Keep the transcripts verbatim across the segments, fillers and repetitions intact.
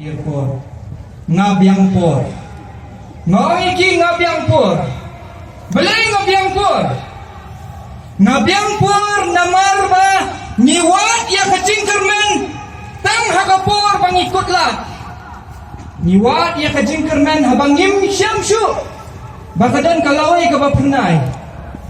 Por. Nga biang por. Nga ong ïa ki nga biang por. Balei nga biang por? Nga biang por namar ba ngi wad ïa ka jingkyrmen tang ha ka por ba ngi kut lad. Ngi wad ïa ka jingkyrmen haba ngim shem shuh ba ka don ka lawei kaba pynai.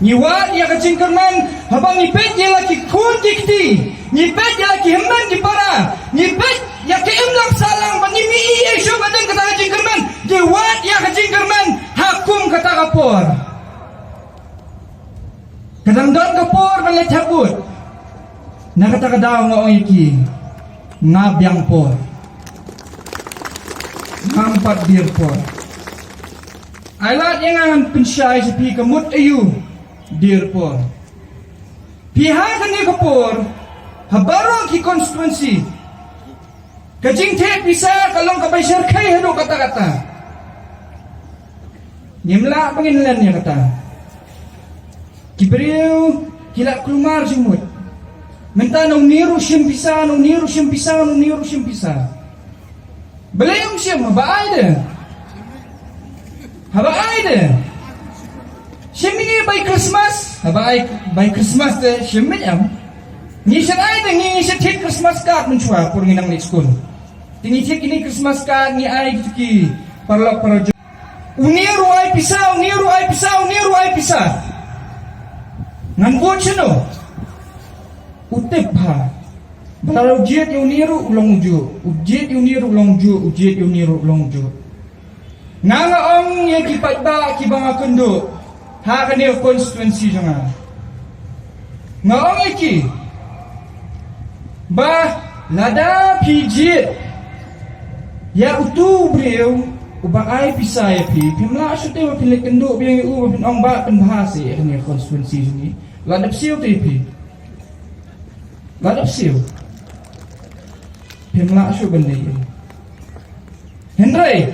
Ngi wad ïa ka jingkyrmen haba ngi peit ïa la ki khun ki kti, ngi peit ïa la ki hynmen ki para, ngi peit ïa ka imlang sahlang ba ngim ïohi shuh ba don kata ka jingkyrmen. Ngi wad ïa ka jingkyrmen ha kum kata ka por. Ka dang don ka por ban leit ha kut. Na kata ka daw nga ong ïa ki, nga biang por. Ngam pat dier por. Ai lad ïa nga ngan pynshai sha phi ka mut aïu dier por. Phi, ha kane ka por, ha baroh ki constituency, ka jingteh pisa ka long kaba shyrkhei haduh katta katta. Ngim lah ba ngin len ïa kata. Ki briew ki la kulmar jingmut. Mynta na une ruh shim pisa, na une ruh shim pisa, na une ruh shim pisa. Balei ym shim, haba ai de? Haba ai de? Shim ïa ngi bai Christmas, haba ai bai Christmas te shim ïa ngi. Ngi shait ai de, ngi, ngi shait thied Christmas card mynshuwa por ngi nang leit skul. Te ngi thied kine Christmas card ngi ai kito ki paralok parajor. Une ruh ai pisa, une ruh ai pisa, une ruh ai pisa. Ngan vote shano? U tip bha. Ba lada u jied ïa une ruh u long ujuh, u jied ïa une ruh u long ujuh, u jied ïa une ruh u long ujuh. Nga, nga ong ïa ki paidbah kiba nga kynduh ha kane ka constituency jong nga. Nga ong ïa ki ba lada phi jied ïa utu u briew uba ai pisa ïa phi, phim lah shuh te ba phin leit kynduh biang ïa u ba phin ong ba pynbha seh ïa kane ka constituency jong ngi. La dep siew te ïa phi. La dep siew. Phim lah shuh ban leh. Hynrei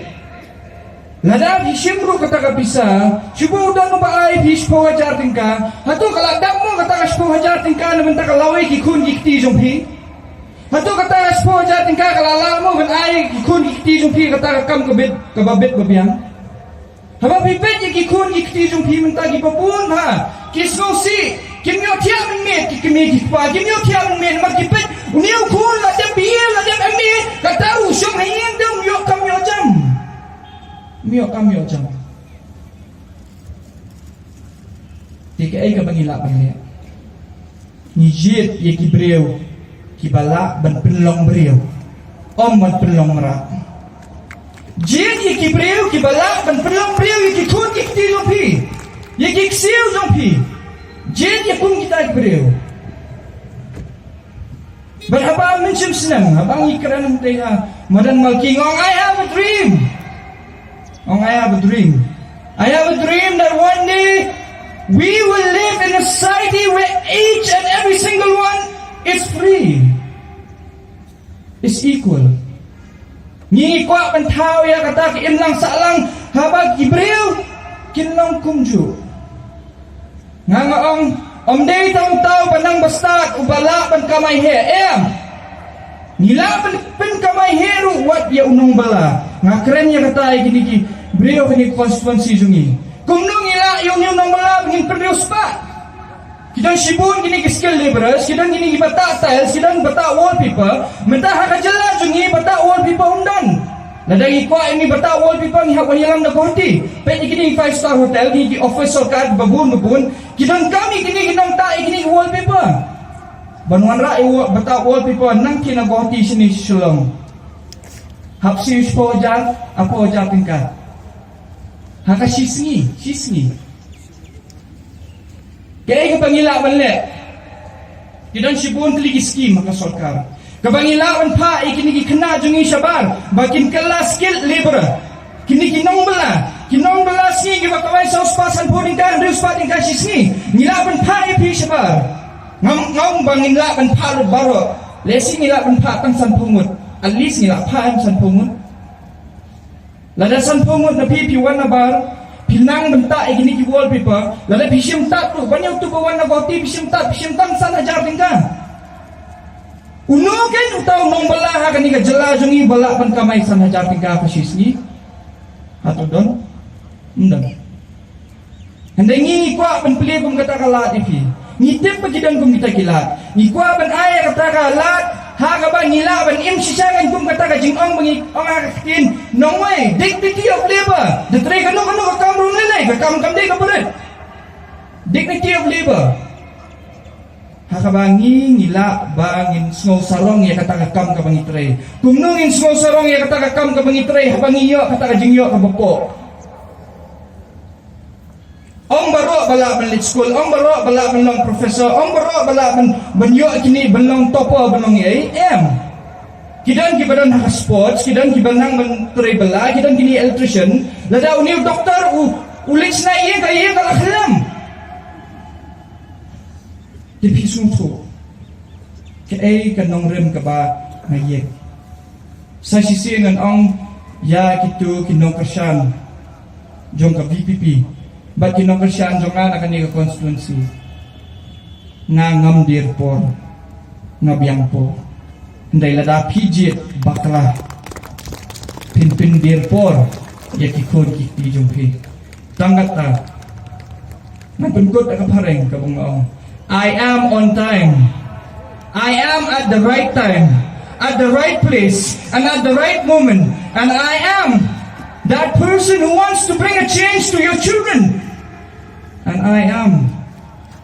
lada phi shim ruh kata ka pisa, shu ba u don uba ai phi shiphew hajar tyngka, hato ka la dap mo kata ka shiphew hajar tyngka na bynta ka lawei ki khun ki kti jong phi? Hato kata ka shiphew hajar tyngka ka la lah mo ban ai ki khun ki kti jong phi kata ka kam ka bit kaba bit ba biang? Haba phi peit ïa ki khun ki kti jong phi mynta kiba bun bha ki sngewsih, kim ïoh thiah mynmiet ki kmie ki kpa, kim ïoh thiah mynmiet namar ki peit une u khun la dep B A, la dep M A, kata ruh u shong ha ïing te um ïoh kam ïoh jam. Um ïoh kam ïoh jam. Te kaei kaba ngi lah ban leh? Ngi jied ïa ki briew kiba lah ban pynlong briew, ym ban pynlong mrad. Jied ïa ki briew kiba lah ban pynlong briew ïa ki khun ki kti jong phi, ïa ki ksiew jong phi. Jied ïa kum kita ki briew. Bad haba mynshim snem, haba ngi kren te ha madan Malki, nga ong, "I have a dream." Ong, "I have a dream. I have a dream that one day we will live in a society where each and every single one is free, is equal." Ngi kwah ban thaw ïa kata ka imlang sahlang haba ki briew kin long kumjuh. Nga, nga ong, ym dei tang uta uba nang ba stad uba lah ban kamai heh, em. Ngi lah ban pynkamai heh ruh wat ïa u nongbylla. Nga kren ïa kata ïa kine ki briew kine ki constituency jong ngi. Kumno ngi lah ïa u nongbylla ba ngin pynriewspah? Ki don shibun kine ki skilled labourers, ki don kine kiba tah tiles, ki don ba tah wallpaper. Mynta ha ka jylla jong ngi ba tah wallpaper ym don. Lada ngi kwah ïa ngi ba tah wallpaper ngi hap ban ïalam na Guwahati. Peit ïa kine ki five star hotel, kine ki office sorkar ba bun ba bun. Ki donkam ïa kine ki nongtah ïa kine ki wallpaper. Ban wanrah ïa u ba tah wallpaper nangta na Guwahati shane sha Shillong. Hap siew shiphew hajar, arphew hajar tyngka. Ha ka shi sngi, shi sngi. Kaei kaba ngi lah ban leh? Ki don shibun tylli ki skim ha ka sorkar. Kaba ngi lah ban phah ïa kine ki khynnah jong ngi shabar ba kin kylla skilled labour. Kine ki nongbylla, ki nongbylla sngi kiba kamai saw spah sanphew tyngka, hynriew spah tyngka shi sngi. Ngi lah ban phah ïa phi shabar. Ngam, ngam ba ngin lah ban phah lut baroh. Lehse ngi lah ban phah tang sanphew ngut. At least ngi lah phah em sanphew ngut. Lada sanphew ngut na phi phi wan na bar, phi nang bynta ïa kine ki wallpaper, lada phi shim tad ruh, ban ïa utu ba wan na Guwahati phi shim tad, phi shim tang san hajar tyngka. Uno kein uta u nongbylla ha kane ka jylla jong ngi ba lah ban kamai san hajar tyngka ka shi sngi? Hato don? Ym don. Hynrei ngi ngi kwah ban plie kum kata ka lad ïa phi. Ngi tip ba ki don kum kita ki lad. Ngi kwah ban ai ïa kata ka lad ha kaba ngi lah ban im shisha ngan kum kata ka jingong ba ngi ong ha ka ktien nongwei, dignity of labor. Da trei kano kano ka kam ruh lei lei, ka kam kam dei ka barit. Dignity of labor. Ha kaba ngi ngi lah ba ngin sngew sarong ïa kata ka kam kaba ngi trei. Kumno ngin sngew sarong ïa kata ka kam kaba ngi trei haba ngi ïoh kata ka jingïoh kaba pop? Ym baroh ba lah ban leit skul, ym baroh ba lah ban long professor, ym baroh ba lah ban ban ïoh kine ban long topper ban long ei em. Ki don kiba don ha sports, ki don kiba nang ban trei bylla, ki don kine electrician. Lada une u doktor u u leit shna ïing ka ïing ka la khlem. Te phi sngewthuh kaei ka nongrim kaba nga ïeng. Sa shisien ngan ong ïa kito ki nongkyrshan jong ka V P P bad ki nongkyrshan jong nga na kane ka constituency. Nga ngam dier por, nga biang por. Hynrei lada phi jied bakla, phin pyndier por ïa ki khun ki kti jong phi. Tang kata, ngan pynkut da ka phareng kaba nga ong, I am on time. I am at the right time, at the right place, and at the right moment. And I am that person who wants to bring a change to your children. And I am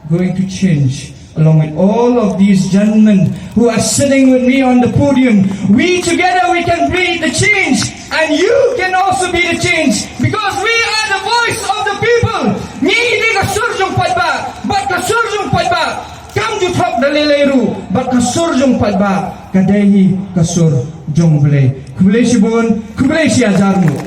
going to change along with all of these gentlemen who are sitting with me on the podium. We together we can bring the change, and you can also be the change, because we are the voice of the people. Ngi dei ka sur jong paidbah, bad ka sur jong paidbah kam ju thok da lei lei ruh, bad ka sur jong paidbah ka dei hi ka sur jong U Blei. Khublei shibun, khublei shihajar nguh.